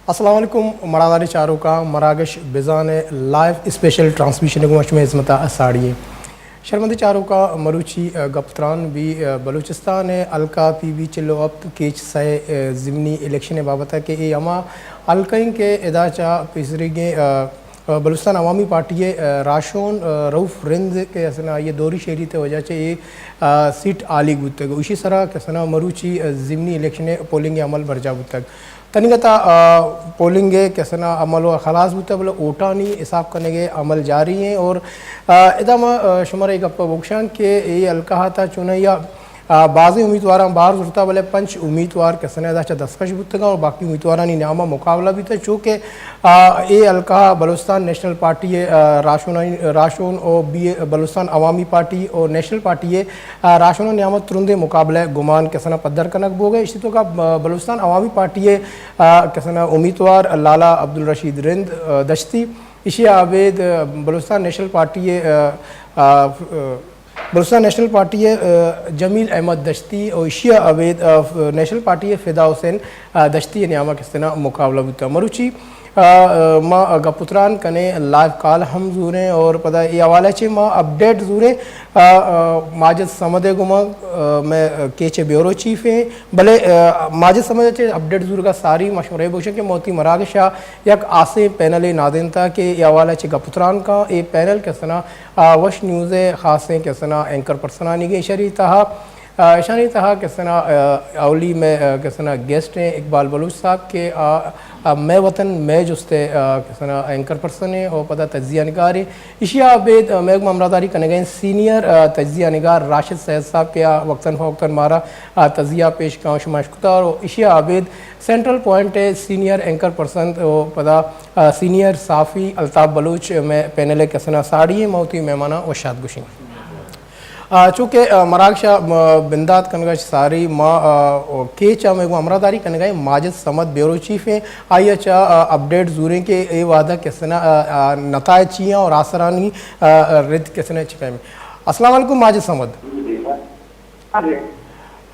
السلام علیکم مڑاداری چاروکاں، مراگش بزان ءِ لائیو اسپیشل ٹرانسمیشن ءَ گوں شمئے ہزمت ءَ ساڑی ایں۔ شرمندیں چاروکاں، مروچی، ءَ، گپ تران بی، ءَ، بلوچستان ءِ حلقہ پی بی چل ءُ ہپت کیچ سئے، ءَ، ضمنی الیکشن ءِ بابت ءَ کہ اے ہما حلقہ ایں کہ ادا چہ پیسریگیں، ءَ، ءَ، بلوچستان عوامی پارٹی ءِ، ءَ، راہشون، ءَ، رؤف رند کہ اسنا آئی ءِ دوری شیری ءِ وجہ چہ اے، ءَ، سیٹ ہالیگ بوتگ۔ ایشی سرا کہ اسنا مروچی، ءَ، ضمنی الیکشن ءِ پولنگ ءِ عمل برجاہ بوتگ۔ تنیگتا، ءَ، پولنگ ءِ کہ اسنا عمل ءَ خلاص بوتگ، بلے ووٹانی حساب کنگ ءِ عمل جاری ایں اور، ءَ، ادا ما، ءَ، شمارا اے گپ ءَ بگوشاں کہ اے حلقہ ءَ تا چونائی ءَ آ، بازیں امیتواراں بہر زرتہ، بلے پنچ امیتوار کہ اسنا ادا چہ دستکش بوتگاں اور باقی امیتوارانی نیام ءَ مقابلہ بیتہ، چو کہ، آ، اے حلقہ ءَ بلوچستان نیشنل پارٹی ءِ، آ، راہشونانی، راہشون او بی اے، بلوچستان عوامی پارٹی او نیشنل پارٹی ءِ، آ، راہشونانی نیام ءَ ترندیں مقابلہ گمان کہ اسنا پدر کنگ بوگ ءَ۔ اشی توکا، آ، بلوچستان عوامی پارٹی ءِ، آ، کہ اسنا امیتوار لالا عبدالرشید رند، آ، دشتی، اشی ءَ ابید، آ، بلوچستان نیشنل پارٹی ءِ، آ، آ، بلوچستان نیشنل پارٹی ءِ، آ، جمیل احمد دشتی و ایشی ءَ ابید، آ، نیشنل پارٹی ءِ فدا حسین، آ، دشتی ءِ نیام ءَ کہ اسنا مقابلہ بوتگ۔ مروچی، آ، آ، ما گپ و تران کنیں، لائیو کال ہم زوریں اور پدا اے حوالہ چہ ما اپڈیٹ زوریں، آ، آ، ماجد صمد ءِ گوما، آ، مئے کیچ ءِ بیورو چیف ایں، بلے، آ، ماجد صمد ءَ چہ اپڈیٹ زورگ ءَ ساری ما شمارا اے بگوشیں کہ ما وتی مراگش ءَ یک ہاسیں پینلے نادینتہ کہ اے حوالہ چہ گپ و تران کاں۔ اے پینل کہ اسنا، آ، وش نیوز ءِ خاصیں کہ اسنا اینکر پرسنانی گیں۔ اشانی تہا، آ، اشانی تہا کہ اسنا، آ، اولی مئے، آ، کہ اسنا گیسٹ ایں اقبال بلوچ صاحب کہ آ، آ، مئے وطن مئے جست ءِ، آ، کہ اسنا اینکر پرسن ایں اور پدا تجزیہ نگار ایں۔ ایشی ءَ ابید، آ، مئے گوما ہمراہداری کنگ ءَ ایں سینئر، آ، تجزیہ نگار راشد سید صاحب کہ آ وقتاً فوقتاً مارا، آ، تجزیہ پیش کاں شما اشکتہ اور ایشی ءَ ابید سینٹرل پوائنٹ ءِ سینئر اینکر پرسن و پدا، آ، سینئر صحافی الطاف بلوچ مئے پینل ءِ کہ اسنا ساڑی ایں، ما وتی مہماناں وشات گوشیں۔ آ، چونکہ، آ، مراگش ءَ، م-، بندات کنگ ءَ ساری ما، آ، کیچ ءَ مئے گوں ہمراہداری کنگ ءَ ایں ماجد صمد بیورو چیف ایں، آئی ءَ چہ، آ، اپڈیٹ زوریں کہ اے وہد ءَ کہ اسنا، آ، آ، نتائج چی ایں اور آسرانی، آ، آ، رد کہ اسنا چی پیم ایں۔ السلام علیکم ماجد صمد۔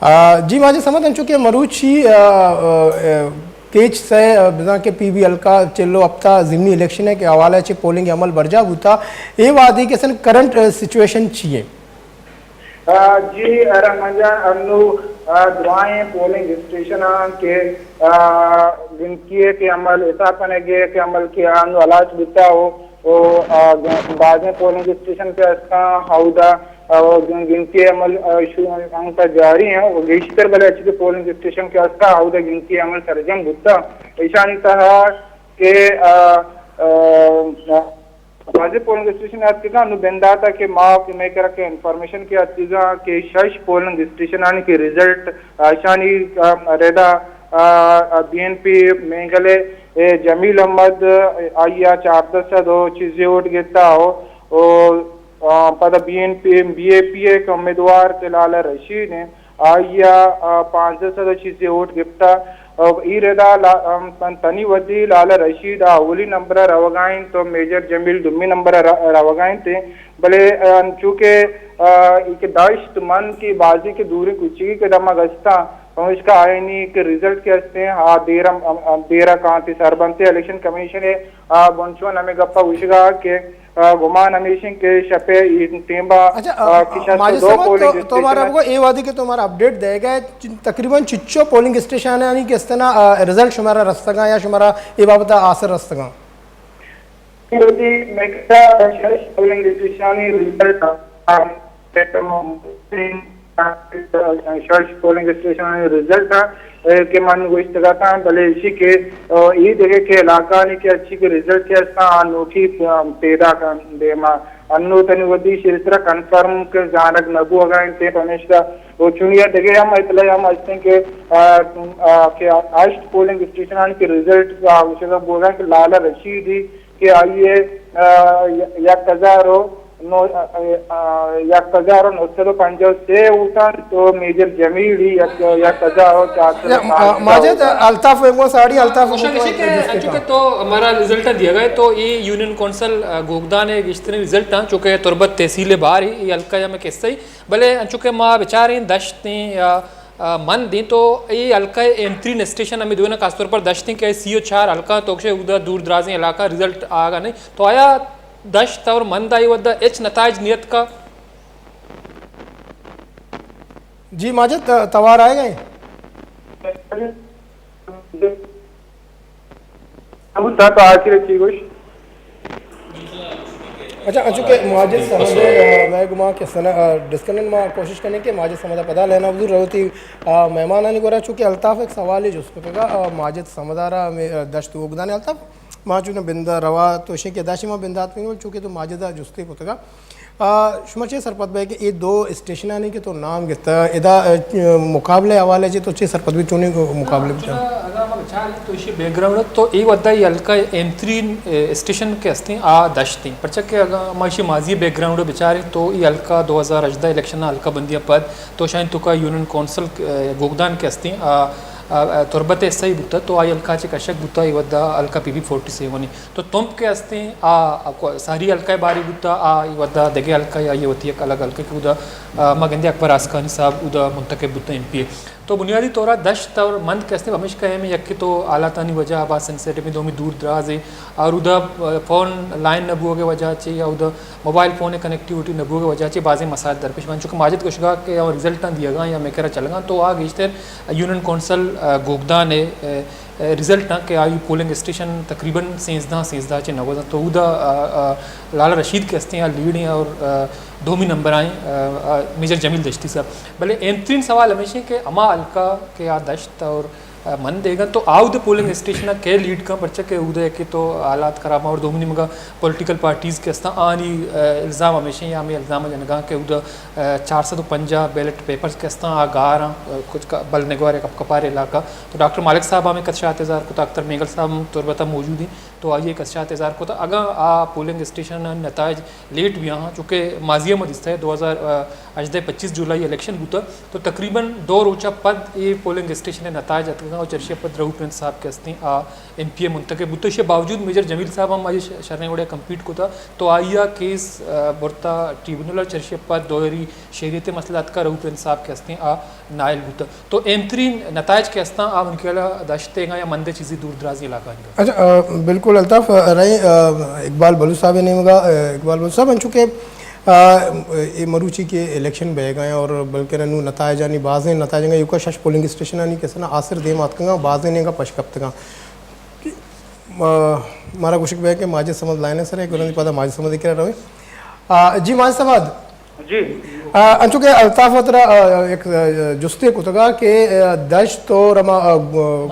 آ، جی ماجد صمد، انچو کہ مروچی، آ، آ، آ، کیچ سئے، آ، بزاں کہ پی بی حلقہ چل و ہپت ءَ ضمنی الیکشن ءِ کہ حوالہ چہ پولنگ عمل برجاہ بوتا، اے وہدی کہ اسنا کرنٹ، آ، سچویشن چی ایں؟ آ، جی، رحمان جان، انو، آ، درائیں پولنگ اسٹیشن آں کہ، آ، گنتی ءِ کہ عمل، حساب کنگ ءِ کہ عمل کہ انو ہلاس بوتا ہو، و، آ، بازیں پولنگ اسٹیشن کہ استاں، اودا، آ، گن-، گنتی عمل، آ، شو-، ہم تا جاری ہیں، و گیشتر بلے اچ کہ پولنگ اسٹیشن کہ استاں، اودا گنتی عمل سرجم بوتا۔ ایشانی تہا کہ، آ، آ، بازیں پولنگ اسٹیشن اتکگاں، نو بنداتا کہ ما کہ مئے کرا کہ انفارمیشن کہ اتکگاں کہ شش پولنگ اسٹیشن آنی کہ رزلٹ، آ، ایشانی، آ، ردا، آ، آ، بی این پی مینگل ءِ، اے، جمیل احمد، آئی ءَ چاردہ سد و چیزے ووٹ گتا و، و، آ، پدا بی این پی، بی اے پی ءِ کہ امیدوار کہ لالا رشید ایں، آئی ءَ، آ، پانزدہ سد و چیزے ووٹ گپتا۔ و ای ردا لا-، ام، تن-، تنی ودی لالا رشید آ اولی نمبر ءَ روگا انت و میجر جمیل دومی نمبر ءَ ر-، روگا انت۔ بلے، آ، چونکہ، آ، ای کہ داشت من کہ بازی کہ دوریں کچگی کہ دمگ استاں، پمیشکا آیانی کہ رزلٹ کہ استیں، آ دیر ءَ، ام، ام، دیر ءَ کانتی سربنتی الیکشن کمیشن ءِ، آ، بنچون ہمیں گپا گوشگا کہ، آ، گمان ہمیش انت کہ شپ ءِ ای ٹیم ءَ، اچھا، آ، آ، کہ شست و دو ماجد صمد، پولنگ تو، تو مارا اسٹیشن بگو، اے وہدی کہ تو مارا اپڈیٹ دے گئے، تقریباً چچو پولنگ اسٹیشن آنی کہ استنا، آ، رزلٹ شمارا رستگاں یا شمارا اے بابت آسر رستگاں؟ وتی مکتا شش پولنگ اسٹیشنانی رزلٹ آ، شش پولنگ اسٹیشنانی رزلٹ آ، اے، کہ من گوشتگ اتاں، بلے ایشی کہ، آ، اے دگہ کہ علاقہانی کہ اچی کہ رزلٹ کہ استاں، آ نوکی، آ، پیداک انت دیما۔ انو تنی وتی شیرترا کنفرم کہ زانگ نہ بوگا انت، پمیشکا و چونیا دگہ ہم اطلاع ہم استیں کہ، آ، آ، کہ ہشت پولنگ اسٹیشنانی کہ رزلٹ آ گوشگا بوگا کہ لالا رشیدی کہ آئی ءَ، آ، یک ہزار و نو، آ، آ، یک ہزار و نو سد و پنجاہ و سے ووٹ انت و میجر جمیل ہی یک، یک ہزار و چار سد و پانزدہ ماجد ووٹ انت۔ الطاف ایگو ساڑی، الطاف ایگو گوشگ اش کہ انچو کہ تو مارا رزلٹ دیگا ہے تو اے یونین کونسل، آ، گوگدان ءِ گیشتریں رزلٹ آں، چونکہ تربت تحصیل ءِ بہر اے، اے حلقہ ءِ ہمے قصہ اے، بلے انچو کہ ما بچاریں دشت ایں یا آ، مند ایں تو اے حلقہ ءِ اہم ترین اسٹیشن ہمے دوئیناں، خاص طور پر دشت ایں کہ سی و چار حلقہ، تو گشے اودا دور درازیں علاقہ، رزلٹ آگا نہیں، تو آیا دشت اور مند آئی ودا ہچ نتائج نیت کا؟ جی ماجد، ت-، توار آئے گئے؟ ہم تا تو آخر چی گوش۔ اچھا، انچو کہ ماجد صمد، آ، میں گما کہ سنا، آ، ڈسکنیکٹ ما کوشش کریں کہ ماجد صمد پدا لینا حضور روتی، آ، مہمانانی گورا، چونکہ الطاف ایک سوال جست کتگا، آ، ماجد صمد را ہمیں، آ، دشت اوگدان الطاف، ما چون بندہ روا تو شیں کہ داشی ما بندات پینگول، چونکہ تو ماجد جستے کتگا۔ آ، شما چے سرپد بئے کہ اے دو اسٹیشنانی کہ تو نام گتا، ادا، آ، مقابلے حوالے چے تو چے سرپد بئے، چونیں مقابلے بچار؟ اگاں ما بچاریں تو ایشی بیک گراؤنڈ تو اے ودا اے حلقہ اہم ترین، اے، اسٹیشن کہ ہستیں آ دشت ایں، پرچا کہ اگاں ما ایشی ماضی بیک گراؤنڈ بچاریں تو اے حلقہ دو ہزار ہژدہ الیکشن حلقہ بندی پد تو شاید تو کا یونین کونسل، اے، گوگدان کہ ہستیں آ، آ، آ، تربت حصہ ہی بوتا تو آئی حلقہ چے کشک بوتا، اے ودا حلقہ پی بی فورٹی سیون ایں۔ تو تمپ کہ ہستیں، آ، آ، کو-، ساری حلقہ باری بوتا، آ، ودا دگہ حلقہ یا یہ وتی یک الگ حلقہ کہ اودا، آ، ما گندے اکبر آسکانی صاحب اودا منتخب بوتا ایم پی اے۔ تو بنیادی طور دشت اور مند کہ ہستیں، ہمیش کا اہم یک تو حالاتانی وجہ، آ، باز سینسیٹیو ایں، دومی دور دراز ایں، اور اودا، آ، فون لائن نہ بوگے وجہ چے یا اودا موبائل فون کنیکٹیویٹی نہ بوگے وجہ چے بازیں مسائل درپیش بنت۔ چونکہ ماجد گوشگا کہ ہم رزلٹاں دیگا یا میکرا چلگا، تو آ گیشتر یونین کونسل، آ، گوگدان ہے، آ، رزلٹ آں کہ آئی پولنگ اسٹیشن تقریباً سیزدہ، سیزدہ چہ نوزدہ، تو اودا، آ، آ، لالا رشید کہ ہستیں آ لیڈ ایں اور، آ، دومی نمبر آئیں، آ، آ، میجر جمیل دشتی صاحب۔ بلے اہم ترین سوال ہمیش ایں کہ ہما حلقہ کہ آ دشت اور، آ، من دیگا تو آ اود پولنگ اسٹیشن آ کئے لیڈ کن، پرچہ کہ اودا کہ تو حالات خراب آں اور دومی نیمگا پولیٹیکل پارٹیز کہ ہستاں آنی، آ، الزام ہمیش ایں یا ہمیں الزام جنگاں کہ اودا چار سد و پنجاہ بیلٹ پیپرز کہ استاں آ گار آں، کچھ کا-، بل نگور ءِ کپ کپار علاقہ۔ تو ڈاکٹر مالک صاحب ہمیں خدشات اظہار کتا، اختر مینگل صاحب ہم تربت ءَ موجود ایں، تو آئی ءَ خدشات اظہار کتا۔ اگاں آ پولنگ اسٹیشن ءِ نتائج لیٹ بیاں، چونکہ ماضی ءَ ما دیستہ دو ہزار ہژدہ پچیس جولائی الیکشن بوتا، تو تقریباً دو روچ ءَ پد اے پولنگ اسٹیشن ءِ نتائج اتکگاں اور چرشی ءَ پد رؤف پرنس صاحب کہ استیں آ ایم پی اے منتخب بوت، ایشی باوجود میجر جمیل صاحب ہم آئی ش-، شریں وڑے کمپیٹ کتا، تو آئی ءَ کیس، آ، برتا ٹریبونل ءَ، چرشی ءَ پد دوہری شہریت ءِ مسئلہ اتکا، رؤف پرنس صاحب کہ استیں آ نائل بوت۔ تو اہم ترین نتائج کہ استاں آ من خیال ءَ دشت ءِ یا مند ءِ چیزی دور درازی علاقہ آنی۔ اچھا، آ، بالکل الطاف، آ، رہے، آ، اقبال بلوچ صاحب ءِ نیمگا، آ، اقبال بلوچ صاحب انچو کہ، آ، اے مروچی کہ الیکشن بیگا ایں اور بلکہ نوں نتائجانی بازیں نتائج انگا یوکا شش پولنگ اسٹیشنانی کہ استاں آسر دیم آتکگاں، بازیں نیمگا پش کپتگاں۔ ما-، مارا گوشگ بہ کہ ماجد صمد لائن ءِ سر ءَ، گڑا پدا ماجد صمد ءِ کرا رویں۔ آ، جی ماجد صمد۔ جی۔ آ، انچو کہ الطاف ءَ ترا، آ، یک، آ، جستے کتگا کہ، آ، دشت اور ہما، آ،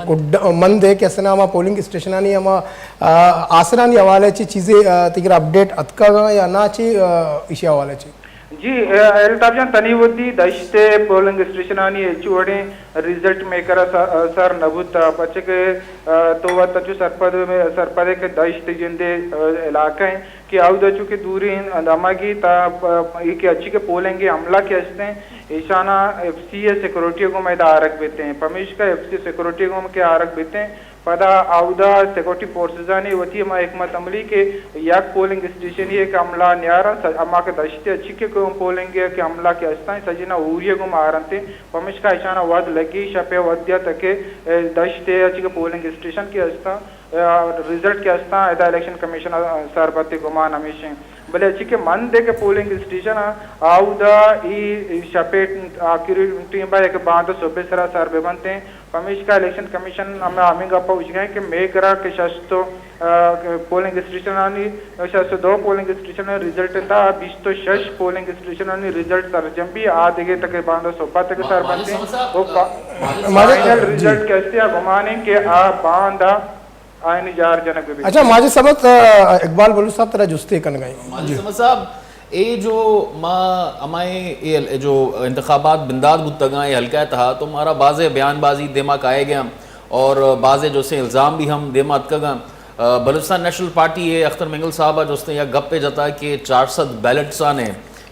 کڈ-، مند ءِ کہ استاں ہما پولنگ اسٹیشنانی ہما، آ، آسرانی حوالے چی چیزے، آ، تیگر اپڈیٹ اتکگا یا نا چی، آ، ایشی حوالے چی؟ جی، اے، الطاف جان، تنی وتی دشت ءِ پولنگ اسٹیشنانی ہچ وڑیں رزلٹ میکر ءَ سر، سر نہ بوتا، پرچہ کہ، آ، تو وت انچو سرپد، سرپد ئے کہ دشت جندے، آ، علاقہ ایں کہ اودا چونکہ دوریں دمگی تا، آ، اے کہ اچی کہ پولنگ ءِ عملہ کہ استیں، ایشانا ایف سی ءِ سیکورٹی ءَ گوما ادا آرگ بیتیں، پمیشکا ایف سی سیکورٹی ءَ گوما کہ آرگ بیتیں، پدا اودا سیکورٹی فورسزانی وتی ہما حکمت عملی کہ یک پولنگ اسٹیشنے کہ عملہ نیارا، س-، ہما کہ دشت ءِ اچی کہ پولنگ ءِ کہ عملہ کہ استاں، سجینا اوری ءَ گوما آرنتیں، پمیشکا ایشانا وھد لگی، شپ ءِ وھد دیت کہ، اے، دشت ءِ اچی کہ پولنگ اسٹیشن کہ استاں، اے، رزلٹ کہ استاں، ادا الیکشن کمیشن ءَ سر بتے، گمان ہمیش ایں۔ بلے اچی کہ مند ءِ کہ پولنگ اسٹیشن آ، اودا ای شپ ءِ آخری ٹیم با یک باند صبح سرا سر بہ بنتیں۔ پمیشکا الیکشن کمیشن ہم ہمیں گپ ءَ گوشگ ءَ کہ مئے کرا کہ شست و، آ، پولنگ اسٹیشنانی، شست و دو پولنگ اسٹیشن رزلٹ تا، بیست و شش پولنگ اسٹیشنانی رزلٹ سرجم بی، آ دگہ تک باند صبح تک سر بنتیں۔ و فا-، فائنل رزلٹ کہ استے آ گمانیں کہ آ باند آ آئینی جار جنگ بہ بیت۔ اچھا، ماجد صمد، آ، اقبال بلوچ صاحب ترا جستے کنگ ءَ ایں۔ ماجد جی۔ صمد صاحب، اے جو ما ہمائیں اے ال-، جو انتخابات بندات بوتگاں اے حلقہ ءِ تہا، تو مارا بازیں بیان بازی دیما کائے گیا اور بازیں جو سے الزام بھی ہم دیما اتکگاں۔ آ، بلوچستان نیشنل پارٹی ءِ اختر مینگل صاحب ءَ جو استیں یک گپے جتا کہ چار سد بیلٹس آنے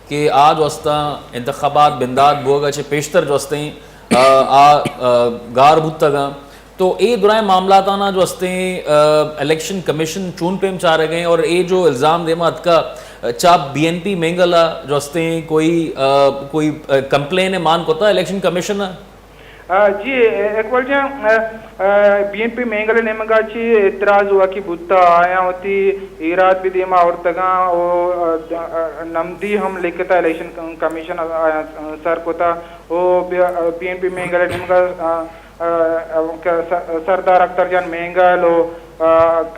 کہ آ جو استاں انتخابات بندات بوگ ءَ چہ پیشتر جو استیں، آ، آ، آ، گار بوتگاں۔ تو اے درائیں معاملاتانا جو استیں، آ، الیکشن کمیشن چون پیم چارگ ءَ ایں اور اے جو الزام دیما اتکا، آ، چا بی این پی مینگل ءَ جو استیں کوئی، آ، کوئی، آ، کمپلین مان کتا الیکشن کمیشن ءَ؟ آ، جی، اقبال جان، آ، آ، بی این پی مینگل ءِ نیمگ ءَ چی اعتراض وتی بوتا، آیاں وتی ایراد بھی دیما آورتگاں و، آ، آ، نمدی ہم لکھتا الیکشن کمیشن ءَ آیاں سر کتا و بی، آ، بی این پی مینگل ءِ نیمگ ءَ، آ، آ، آ، س-، سردار اختر جان مینگل و، آ،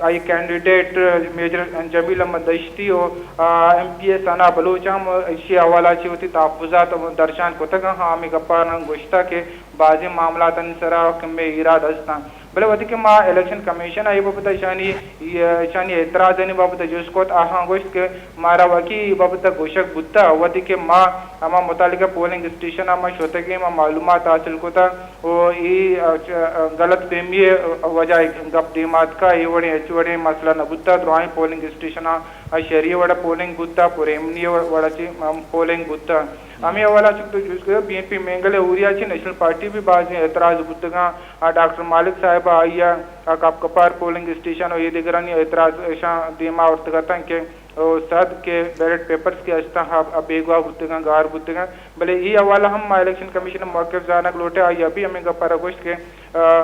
آئی کینڈیڈیٹ میجر جمیل احمد دشتی و، آ، ایم پی اے ثنا بلوچ ہم ایشی حوالہ چی وتی تحفظات درشان کتگاں۔ ہاں، ہمے گپاں گوشتا کہ بازیں معاملاتانی سرا کمے ایراد ہستاں، بلے وھدے کہ ما الیکشن کمیشن ءَ اے بابت ءَ اشانی، اشانی اعتراضانی بابت ءَ جست کت، آہاں گوشت کہ مارا وکی اے بابت ءَ گوشگ بوتہ، وھدے کہ ما ہما متعلقہ پولنگ اسٹیشن ءَ ما شتگیں، ما معلومات حاصل کتہ و اے، ا، چ-، ا، غلط فہمی ءِ وجہ ءَ گپ دیم ءَ آتکہ، اے وڑیں ہچ وڑیں مسئلہ نہ بوتہ، درائیں پولنگ اسٹیشن ءَ شری ءِ وڑ ءَ پولنگ بوتہ، پر ایمنی ءِ وڑ ءَ چہ، ام، پولنگ بوتہ۔ ہمے حوالہ چہ تو جست کتہ، بی این پی مینگل ءِ اوریا چہ نیشنل پارٹی بھی بازیں اعتراض بوتگاں۔ آ، ڈاکٹر مالک صاحب ءَ آئی ءَ، آ، کپ کپار پولنگ اسٹیشن و اے دگرانی اعتراض اشاں دیما آورتگ اتاں کہ او سد کہ بیلٹ پیپرز کہ استاں، آ، آ بیگواہ بوتگاں، گار بوتگاں۔ بلے اے حوالہ ہم ما الیکشن کمیشن ءِ موقف زانگ لوٹیں، آئی ءَ بھی ہمے گپ ءَ را گوشت کہ، آ،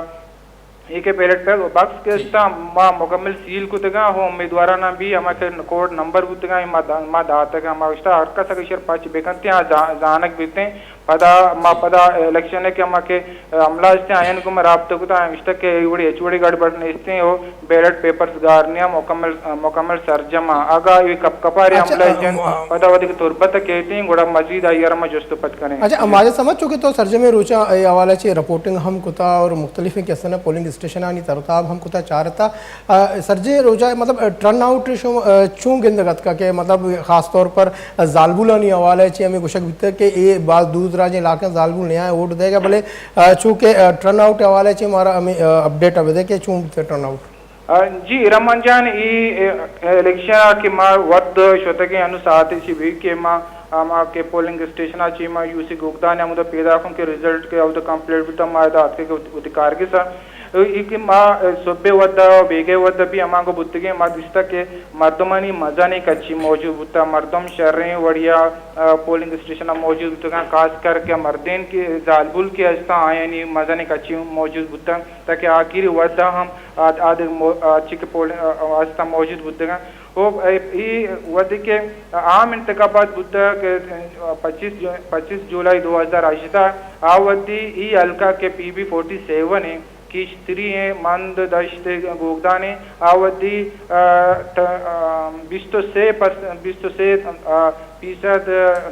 اے کہ بیلٹ پہ-، باکس کہ استاں، ما مکمل سیل کتگاں، ہو امیدواراں بھی ہما کہ کوڈ نمبر بوتگاں، ما دا-، ما داتگاں، ما گوشتہ ہر کس اگہ ایشی ءَ را پچ بکنت، آ زا-، زانگ بیتیں۔ پدا ما پدا الیکشن ءَ کہ ہما کہ عملہ استیں، آیانی گوما رابطہ کتہ، آیاں گوشتہ کہ اے وڑی ہچ وڑی گڑبڑ نیستیں، او بیلٹ پیپرز گار نیاں، مکمل، مکمل سرجم آں۔ اگاں اے کپ کپاریں اچھا، عملہ ءَ جنت، ما پدا وھدے کہ تربت ءَ کیتیں، گڑا مزید آئی ءَ را ما جست ءُ پچ کنیں۔ اچھا، ماجد صمد، چونکہ تو سرجمیں روچاں اے حوالہ چہ رپورٹنگ ہم کتا اور مختلفیں کساناں پولنگ اسٹیشنانی تر و تاب ہم کتا، چارتا، آ، سرجمیں روچا مطلب، آ، ٹرن آؤٹ شو، آ، چون گندگ اتکا کہ مطلب خاص طور پر زالبولانی حوالہ چہ ہمے گوشگ بیتگ کہ اے باز دور دراجیں علاقہ، زالبول نیاں ووٹ دئیگا، بلے، آ، چونکہ، آ، ٹرن آؤٹ حوالہ چہ مارا ہمے، آ، اپڈیٹ ءَ بدے کہ چون بیتگ ٹرن آؤٹ۔ آ، جی، رحمان جان، اے، اے، الیکشن ءَ کہ ما وت شتگیں، انو ساعت چی بھی کہ ما، آ، ما کہ پولنگ اسٹیشن ءَ چی ما یو سی گوگدان ءَ ہمودا پیداک اوں کہ رزلٹ کہ اودا کمپلیٹ بوتا، ما ادا اتکے کہ وتی کارگس ءَ۔ اے کہ ما، آ، صبح ودا، بیگہ ودا بھی ہمانگو بوتگیں، ما دیستا کہ مردمانی مزنیں کچی موجود بوتا، مردم شریں وڑیا، آ، پولنگ اسٹیشن ءَ موجود بوتگاں، خاص کر کہ مردین کہ زالبول کہ استاں، آیانی مزنیں کچی موجود بوتا، تاکہ آخری ودا ہم آد-، آد-، مو-، آ، چی کہ پول-، آ، آ، استاں موجود بوتگاں۔ او اے، اے وھدے کہ عام انتخابات بوتگ کہ پچیس جو-، پچیس جولائی دو ہزار ہژدہ، آ وھدی اے حلقہ کہ پی بی فورٹی سیون ایں، کیشتری ایں، مند، دشت، گوگدان ایں، آ وھدی، آ، ٹ-، آ، بیست و سے پرس-، بیست و سے، آ، فیصد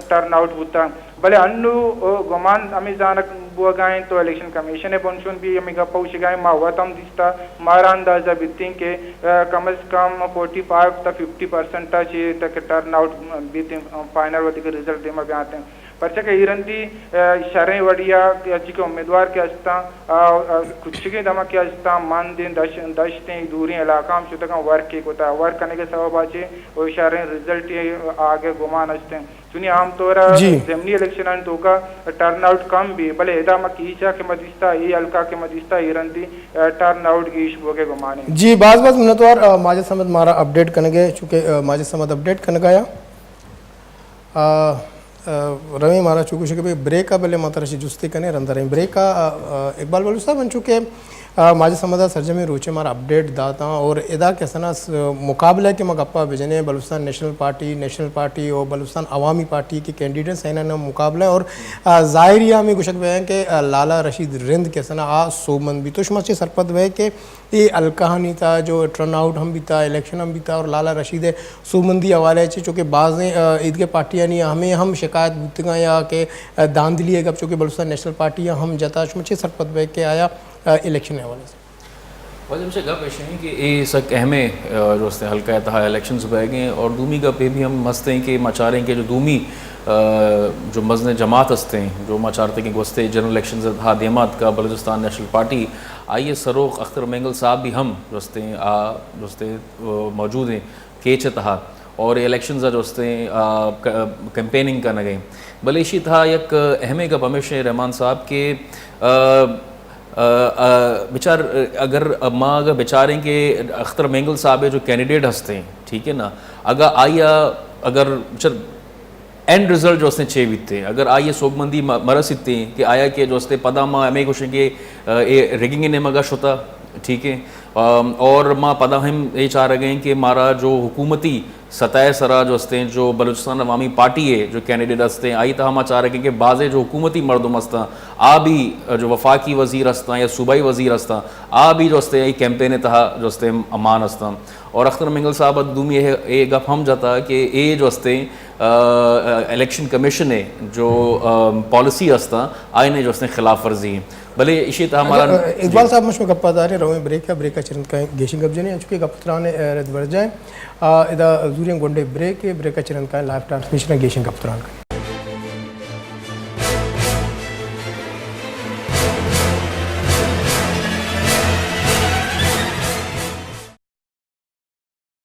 ٹرن آؤٹ بوتگ۔ بلے انو، آ، گمان ہمے زانگ بوگا انت تو الیکشن کمیشن ءِ بنشون بھی ہمے گپ ءَ گوشگا انت، ما وت ہم دیستا، مارا اندازہ بیتیں کہ، آ، کم از کم فورٹی فائیو تا ففٹی پرسنٹ ءَ چہ تک ٹرن آؤٹ بیتیں، آ، فائنل وھدے کہ رزلٹ دیما بیاتیں۔ پرچا کہ اے رندی، آ، شریں وڑیا کہ چی کہ امیدوار کہ استاں، آ، آ، کچگیں دمگ کہ استاں، مند ایں، دش-، دشت ایں، دوریں علاقہ ہم شتگاں، ورک ءَ کتا، ورک کنگ ءِ سبب ءَ چہ او شریں رزلٹ آگ ءِ گمان استیں۔ چونی عام طور ءَ جی۔ ضمنی الیکشنانی توکا ٹرن آؤٹ کم بی، بلے ادا ما کیچا کہ ما دیستا، اے حلقہ کہ ما دیستا، اے رندی، آ، ٹرن آؤٹ گیش بوگ ءِ گمان ایں۔ جی، باز باز منتوار، آ، ماجد صمد مارا اپڈیٹ کنگ ءِ، چونکہ، آ، ماجد صمد اپڈیٹ کنگ ءَ آیا۔ آ، آ، رویں مارا چو گوشے کہ بھئی بریک ءَ، بلے ما ترا چہ جستے کنیں، رند ءَ رئیں بریک ءَ۔ آ، آ، اقبال بلوچ صاحب، انچو کہ، آ، ماجد صمد ءَ سرجمیں روچے مارا اپڈیٹ داتاں اور ادا کہ سنا س-، مقابلہ کہ ما گپا بجنیں، Balochistan national party, national party اور بلوچستان عوامی پارٹی کے کینڈیڈیٹس ہیں نا مقابلہ اور، آ، ظاہری ہمیں گوشگ بہ کہ، آ، لالا رشید رند کہ سنا آ سوبمند بی۔ تو شما چے سرپد بہ کہ اے حلقہانی تہا جو ٹرن آؤٹ ہم بیتا، الیکشن ہم بیتا اور لالا رشید ءِ سوبمندی حوالہ ءَ چہ چونکہ بازیں، آ، ایدگہ پارٹیانی ہمے ہم شکایت بوتگاں یا کہ، آ، دھاندلی ءِ گپ چونکہ بلوچستان نیشنل پارٹی ءَ ہم جتا، شما چے سرپد بئے کہ آیا، آ، الیکشن ءِ حوالہ ءَ؟ واجہ، ہمیشہ گپ ایش انت کہ اے سک اہمیں، آ، جو است حلقہ ءِ تہا الیکشنز بئیگ ءَ انت اور دومی گپ اے بھی ہم ہست انت کہ ما چاریں کہ جو دومی، آ، جو مزنیں جماعت ہست انت، جو ما چارتے کہ گوستیں جنرل الیکشنز ءِ تہا دیما اتکا بلوچستان نیشنل پارٹی، آئی ءِ سروک اختر مینگل صاحب بھی ہم جو است انت، آ، جو است انت، آ، موجود انت کیچ ءِ تہا اور اے الیکشنز ءَ جو است انت، آ، ک-، کیمپیننگ کنگ ءَ انت۔ بلے ایشی تہا یک اہمیں گپ ہمیش انت رحمان صاحب کہ، آ، آ، آ، بچار، اگر ما اگر بچاریں کہ اختر مینگل صاحب ءِ جو کینڈیڈیٹ ہست انت، ٹھیک ہے نا، اگر آئی ءَ اگر بچار اینڈ رزلٹ جو استیں چے بیتے، اگر آئی سوگمندی مرسیتے کہ آیا کہ جو استیں پدا ما ہمیں گوشیں کہ اے ریگنگ نیمگا شتا، ٹھیک ہے۔ اور ما پدا ہم اے چارگیں کہ مارا جو حکومتی سطح سرا جو استیں جو بلوچستان عوامی پارٹی ہے جو کینڈیڈیٹ استیں، آئی تہا ما چارگیں کہ بازیں جو حکومتی مردم استاں، آ بھی جو وفاقی وزیر استاں یا صوبائی وزیر استاں، آ بھی جو استیں ای کیمپین تہا جو استیں امان استاں۔ اور اختر مینگل صاحب دومی اے گپ ہم جتا کہ اے جو استیں الیکشن کمیشن ہے جو پالیسی استاں، آئینے جو استیں خلاف ورزی ہیں۔ بلے اشی تہا ہمارا اقبال صاحب مشما گپا داریں، رویں بریک، بریک چرند کائیں گیشن گپ جنیں، انچکے گپ ترانے رد بر جائیں۔ ادا زوریں گونڈے بریک، بریک چرند کائیں لائیو ٹرانسمیشن گیشن گپ تران کائیں۔